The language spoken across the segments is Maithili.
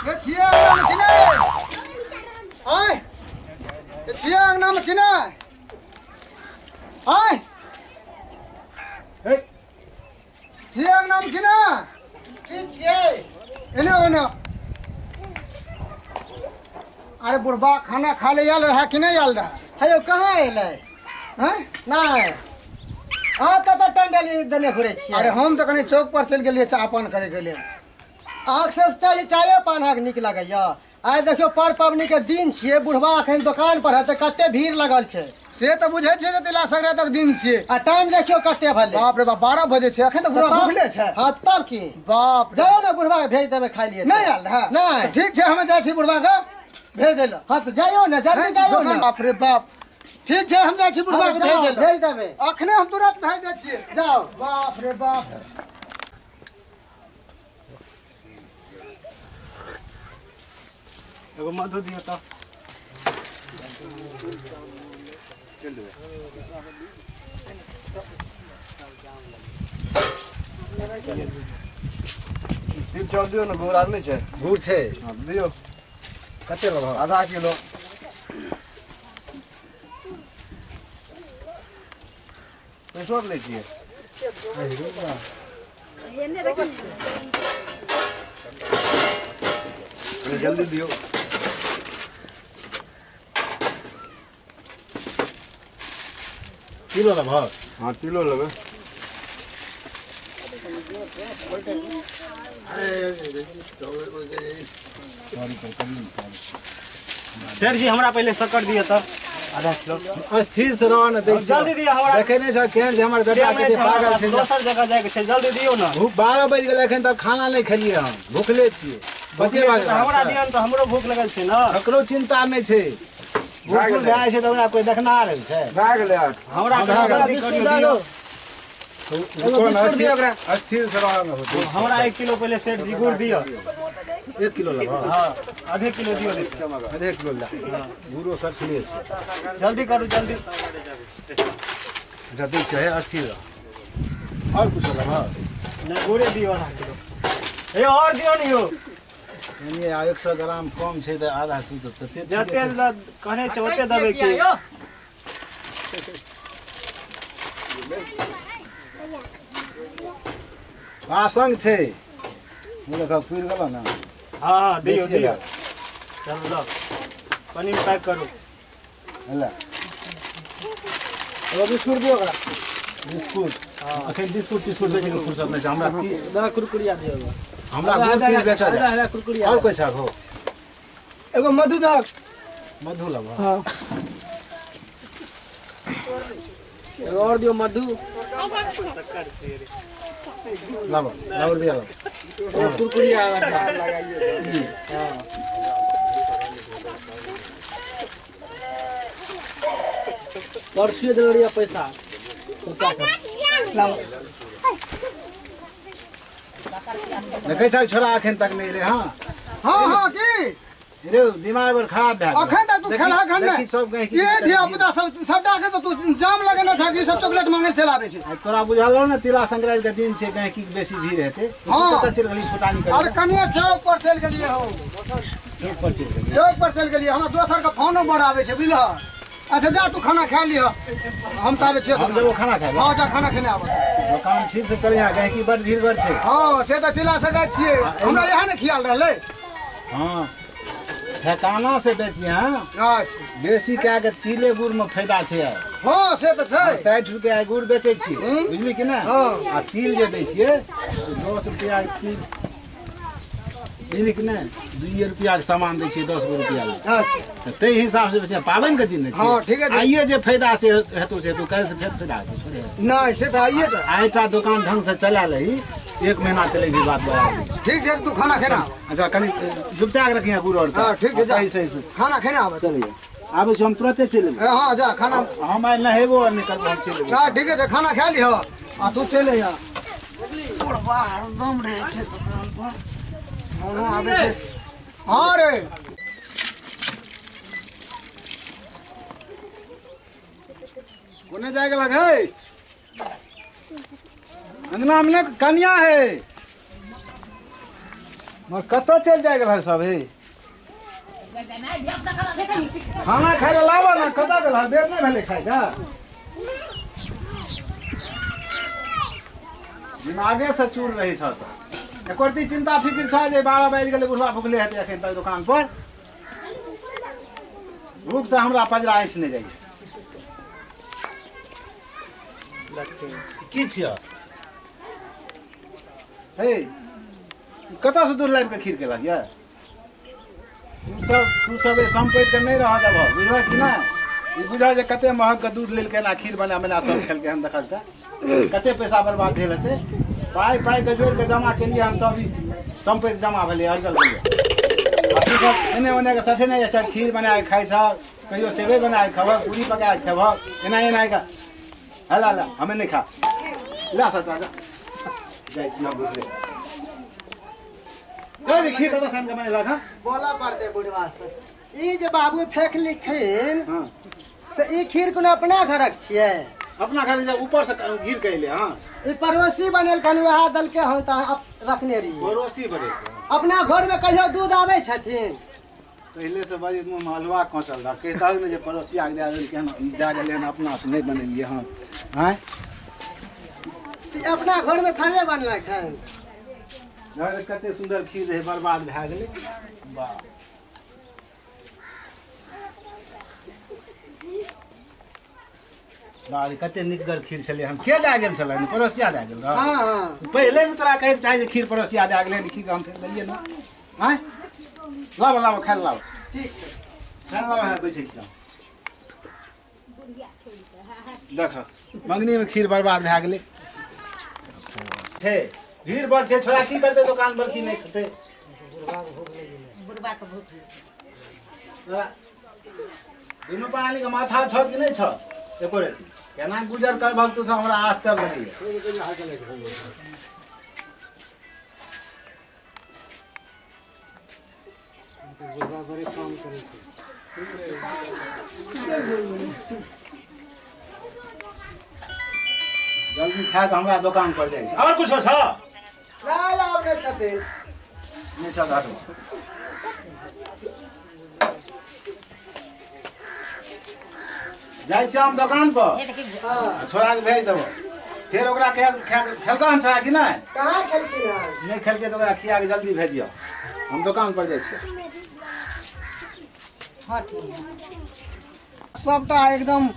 के छियै अंगना में कि नै? आय के छियै अंगना में कि नै? आय हे छियै अंगना में कि नै? की छियै? एने ओने। अरे बुढ़बा खाना खा ले आयल रहा कि नहीं आयल रहा? हे यौ कहाँ एलै? हैं? नहि। अहाँ कतऽ टंडली देने घुरै छियै? अरे हम तऽ कनि चौक पर चलि गेलियै चाह पान करे के लेल। आँख से चाय चाये पान अहाँके नीक लगैया? आइ देखियौ पर पबनी के दिन छियै, बुढ़बा अखन दोकान पर हेतै, कते भीड़ लगल छै। से तऽ बुझै छियै जे तिला संक्रांतिक दिन छियै। आ टाइम देखियौ कते भेलै। बाप रे बाप, 12 बजे छै, अखन तऽ बुढ़बा भूखले छै। हाँ तब की? बाप रे। जाउ ने बुढ़बा के भेज देबै खाइ लिए। नहि आयल रहै? नहि। ठीक छै, हम जाइ छी बुढ़बा के भेज दै लए। हाँ तऽ जाइयौ ने, जल्दी जाइयौ ने। बाप रे बाप, ठीक छै, हम जाइ छी बुढ़बा के भेज दै लए। भेज देबै। अखने हम तुरंत भेज दै छियै। जाउ। बाप रे बाप। एगो मधु दियौ तऽ। तिल चाउर दियौ ने, गुड़ आर नहि छै? गुड़ छै। हँ दियौ। कते लेबह? आधा किलो। पैसो आर लै छियै? कनी जल्दी दियौ। किलो लेबह? हाँ किलो लेबै। सेठ जी हमरा पहिले शक्कर दिअ तऽ आधा किलो। अस्थिर से रह ने, देख जल्दी दिअ हमरा। देखे नहि छ केहन जे हमर बेटा के पागल छै। दोसर जगह जाय के छै, जल्दी दियौ ने। भूख 12 बज गेलै, एखन तक खाना नहि खेलियै हम, भूखले छियै। बतेबाक हमरा दिअ ने तऽ हमरो भूख लगल छै ने। ककरो चिंता नहि छै, भूख भए जाइ छै तऽ ओकरा कोइ देखनाहार होइ छै? भए गेलै। हमरा जल्दी करियौ दियौ। अस्थिर से रह ने होतै। हमरा 1 किलो पहिले सेठ जी गुड़ दिअ। 1 किलो लेबह? हाँ आधे किलो दियौ। आधे किलो ला। गुड़ो सठले छै। जल्दी करू जल्दी। अच्छा दै छियै, हे अस्थिर रह। और कुछो लेबह? नहि गुड़े दियौ आधा किलो। हे और दियौ ने यौ। यानी 100 ग्राम कम छै तऽ आधा किलो तऽ तते जते कहने छै ओते देबै की? आसंग छै। देखो पुरि गेलो ने। हाँ दियौ दियौ। चलू लऽ पनीर पैक करू। ला एगो बिस्कुट दियौ ओकरा। बिस्कुट? अखन बिस्कुट तिस्कुट बेचैके फुर्सत नहि छै हमरा। कुरकुरिया दियौ हमरा, गुड़ तिल बेचऽ दे। और कोइ छह हो? एगो मधु दहक। मधु लेबह? हाँ एगो और दियौ मधु। लाबो लाबो रुपया लाबो। कुरकुरिया। परसुए देने रहियै पैसा। देखै छ छोरा अखन तक नहि एलै। हाँ हाँ हाँ की रे दिमाग और खराब भए गेल। अखन तक तू खेलहा घर में सब गहिकी ये धिया पुता सब सबटा के तो तू जाम लगेने छ कि सब चॉकलेट मांगे चल आबै छै। तोरा बुझल रहो ने तिला संक्रांति के दिन छै, गहिकी के बेसी भीड़ हेतै। हाँ। कतऽ चलि गेली फुटानी करे? अरे कनिया चौक पर चलि गेलियै हौ। चौक पर चलि गेलियै? चौक पर चलि गेलियै, हमरा दोसर के फोनो बड़ आबै छै बुझलह। अच्छा जा तू खाना खा लिह, हम तऽ आबै छियै। हम जेबो खाना खाय। हाँ जा खाना खेने आबऽ। दोकान ठीक से चलिहा, गहिकी बड भीड़ बड़ छै। हाँ से तऽ तिला संक्रांति छियै, हमरा इएह ने ख्याल रहलै। हाँ ठेकाना से बेचिहे। अच्छा बेसी कए के तिले गुड़ में फायदा छै। हाँ से तऽ छै। 60 रुपया गुड़ बेचै छियै बुझली कि ने? आ तिल जे दै छियै 10 रुपया तिल, बुझली कि ने? 2 रुपया के सामान दै छियै 10 गो रुपया। अच्छा तऽ ताहि हिसाब से बेचै, पाबनि के दिन ने हाँ छियै। ठीक है। आइए जे फायदा से हेतौ से हेतौ, काल्हि से फेर फायदा हेतौ थोड़े। नहि से तऽ आइए तऽ आइटा दोकान ढंग से चला लही, 1 महीना चले भी बात बराबर। ठीक छै तू खाना खेना आबऽ। अच्छा कनि जुगता के रखिहे गुड़ और। हाँ ठीक छै जा। सही सही से खाना खेने आबऽ। चलिए आबै छी हम, तुरते चलि एबै। हाँ जा खाना। हम आइ नहेबो आर नहि करबो, हम चलि एबै। हाँ ठीक छै, खाना खा लिह आ तू चलि अइहऽ। बुढ़बा हरदम रहै छै दोकान पर, फोनो आबै छै। हाँ रे कोने जाय गेलक है? अंगना में कनिया है। मगर कतऽ चलि जाइ गेल सब हे? खाना खाय लए लाबऽ ने, कतऽ गेल? बेर नहि भेलै खायके। दिमागे से चूर रहै छ सब। एको रत्ती चिंता फिक्र छ जे 12 बाजि गेलै, बुढ़वा भुखले हेतै एखन तक दोकान पर। भूख से हमरा पजरा आँखि नहि जाइए। की छियै हे? कतऽसँ दूध लाबि कऽ खीर केलक यऽ? तू सब एहि सम्पत्तिके नहि रहऽ देबह, बुझलह कि नहि? ई बुझह जे कते महग के दूध लेलकै आ खीर बना बना सब खेलकै हन। देखल तऽ कते पैसा बर्बाद भेल हेतै। पाइ पाइ के जोड़ि कऽ जमा केलियै हन तब ई सम्पत्ति जमा भेलै, अर्जल भेलै। आ तू सब एने ओने के सठे नहि जाइ, खीर बना कऽ खाइ छह, कहियो सेवे बना कऽ खेबह, पूरी पका कऽ खेबह, एना एना कऽ। हला ला, हमे नहि खा ला सटा जा जाइ छी हम बुझले। खीर कतऽ सान के बनेलक? हँ बोलऽ पड़तै बुढ़वा से। ई जे बाबू फेकलखिन से ई खीर कोनो अपना घरक छियै? अपना घर जे ऊपर से घीर के एलै। हँ ई पड़ोसी बनेलखिन, वएह देलकै हन तऽ रखने रहियै। पड़ोसी बनेलकै? अपना घर में कहियो दूध आबै छथिन? पहिले से बजैत मुँह मे हलुआ कोचल रह, कहितहक ने जे पड़ोसिया के दए देलकै हन, दए गेलै हन, अपना से नहि बनेलियै हन। आँय ई अपना घर में थोड़े बनलक हन। कते सुन्दर खीर रहै, बर्बाद भए गेलै। वाह बाप रे, कते नीकगर खीर छलै हन। के दए गेल छलै? पड़ोसिया दए गेल रह। पहिले ने तोरा कहैके चाही जे खीर पड़ोसिया दए गेलै, खीर हम फेक देलियै ने। आँय लाबऽ लाबऽ, खाय लाबऽ। ठीक छै, खाय लाबऽ, बैठै छी। देख मगनी में खीर बर्बाद भए गेलै। छै भीड़ बड़ छै, छोड़ा की करतै दोकान पर, की नहि करतै? दुनू प्राणी के माथा छौ कि नहि छौ? एको रत्ती केना गुजर करबहक तू सब, हमरा आश्चर्य लगैया। जल्दी खा कऽ हमरा दोकान पर जाइ छै। आओर कुछो छ? नहि नहि छ, हटो। जाइ छियै हम दोकान पर, छोड़ा के भेज देबो। फेर ओकरा खेलका हन छोड़ा कि नहि? कहाँ खेलखिन हन? नहि खेलकै तऽ ओकरा खिया के जल्दी भेजियौ। हम दोकान पर जाइ छियै। सबटा एकदम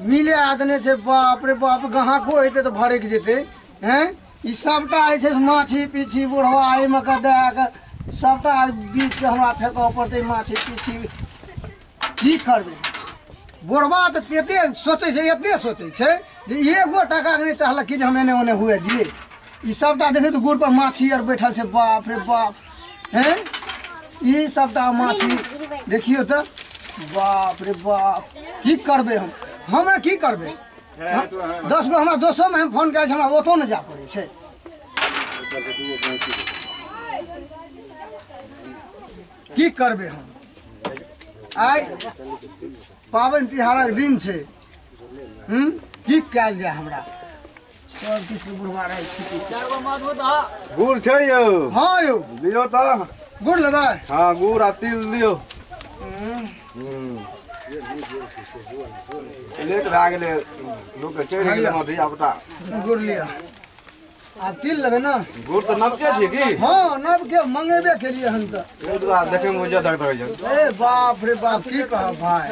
मिले आदने छै। बाप रे बाप, ग्राहको एतै तऽ भड़कि जेतै। हैं ई सबटा जे छै माछी पीछी बुढ़वा एहिमे के दए कऽ सबटा बीच के हमरा फेकऽ पड़तै। माछी पीछी की करबै? बुढ़वा तऽ एते सोचै छै, एते सोचै छै जे एगो टाका नहि चाहलक कि जे हम एने ओने हुए दियै। ई सबटा देखै तऽ गुड़ पर माछी आर बैठल छै। बाप रे बाप, हैं ई सबटा माछी देखियौ तऽ। बाप रे बाप, की करबै हम? हमरा की करबै? 10 गो हमरा दोसोमे हम फोन करै छी, हमरा ओतौ नहि जाय पड़ै छै। की करबै हम? आइ पाबनि तिहारक दिन छै, की कयल जाय? हमरा सब किछु बुढ़वा रहै छै। गुड़ छै यौ? हँ यौ, दियौ तऽ। गुड़ लेबै? हँ, गुड़ आ तिल दियौ। लेट भए गेलै, लोक चढ़ि गेलै धिया पुता। गुड़ लिअ आ तिल लेबै ने? गुड़ तऽ नबके छै की? हँ, नबके मंगेबे केलियै हन तऽ। एहि दुआरे देखैमे उज्जर धक धक छै। ए बाप रे बाप, की कहब भाय।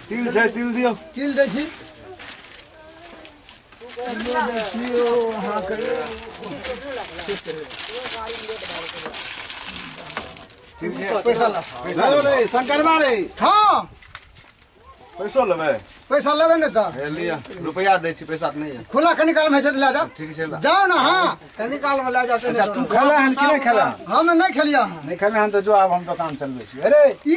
तिल छै? तिल दियौ। तिल दै छी, दै छी अहाँके। पैसा ला रे शंकरवा रे। हाँ पैसो लेबै? पैसा लेबै ने तऽ लिअ, रुपैआ दै छी, पैसा नहि यऽ। खुला कनी काल में छै तऽ लए जाओ। ठीक छै, जाओ ना। हाँ, कनी काल में लए जाओ। अच्छा, तू खेला हन कि नहि खेला? हम नहि खेलियै हन। नहि खेला हन तऽ जो, आब हम दोकान चलबै छी। अरे ई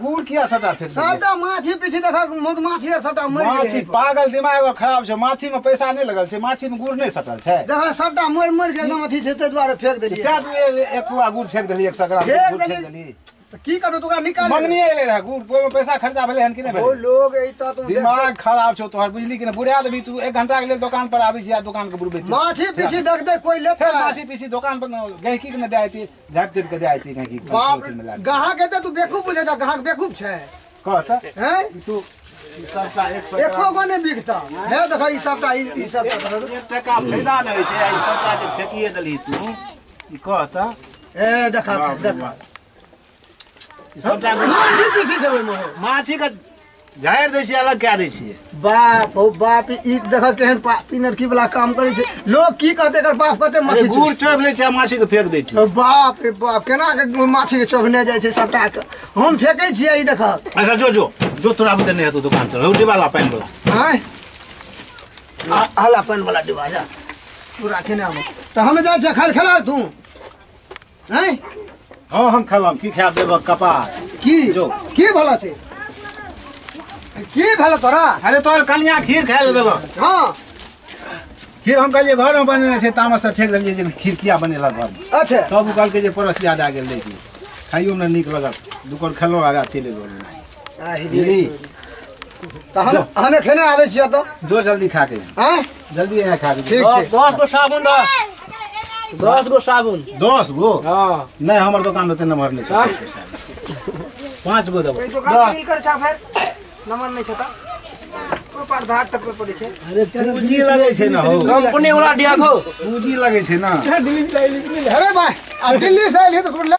गुड़ किया सबटा फेक देलियै? सबटा माछी पीछी देखा, मधुमाछी आर सबटा मरि गेलै। माछी पागल, दिमाग खराब छै। माछी में पैसा नहि लगल छै, माछी में गुड़ नहि सटल छै। देखा सबटा मरि मरि के एकदम अथी छै, ताहि दुआरे फेक देलियै। तें तू एक पुआ गुड़ फेक देली, 100 ग्राम फेक गुड़ फेक देली। देली। त की करबे तोरा निकाल मंगनी एले रहे गुड़ ओइ में पैसा खर्चा भेलै हन कि नै भेलै ओ लोग एता तू दिमाग खराब छौ तोहर बुझली कि नै बुढ़ा देबी तू 1 घंटा के लेल दुकान पर आबै छी आ दुकान के बुढ़बै माछी पीछी देख दे कोई लेता माछी पीछी दुकान पर गहकी के नै दे आती झापि तापि के दे आती गहकी के बाप ग्राहक एते तू बेवकूफ बुझै छ ग्राहक बेवकूफ छै कह त हैं तू सबटा एको गो नै बिकता हे देख ई सबटा ई सबटा 1 टका फायदा नै होइ छै ई सबटा जे फेकिए देलही तू ई कह त ए देख देख ई सबटा माछी पीछी छै ओइमे माछी के झाड़ि दै छियै अलग कए दै छियै बाप हो बाप ई देख केहन पापी नरकी वाला काम करै छै लोग की कहते एकर बाप कहते माछी गुड़ चोबि लै छै माछी के फेक दै छै बाप रे बाप केना के माछी के चोबने जाइ छै सबटा हम फेकै छियै ई देख अच्छा जो जो जो तोरा बुते नहि हेतौ दुकान पर डिब्बा ला पानि वाला आँय हला पानि वाला डिब्बा जा तू राखे ने आबो तऽ हम जाइ छियै खाइ खेला तू आँय हँ हम खेलम की खायब देबक कपार की जो की भला छै की भेल तोरा अरे तोहर कनिया खीर खाय लए देलक हँ खीर हम कहलियै घरमे बनेने छै तामस से फेक देलियै जे खीर किया बनेलक घरमे अच्छा तब ओ कहलकै जे पड़ोस याद आ गेल लेकिन खाइयोमे नीक लगल दुकान खेलहुँ आगाँ चलि एलहुँ बुझली तऽ हमे खेने आबै छियै तऽ जो जल्दी खा के आँय जल्दी यहाँ खा के ठीक छै 10 गो साबुन दऽ 10 गो साबुन 10 गो हँ नहि हमर दोकान ओते नम्बर नहि छै 5 गो देबो दोकान बिल कर छा फेर नंबर नहीं छता कोई पार धार टपे पड़े छै अरे पूंजी लगे छै ना हो कंपनी वाला दिया खो पूंजी लगे छै ना दिल्ली से अरे भाई आ दिल्ली से आइली त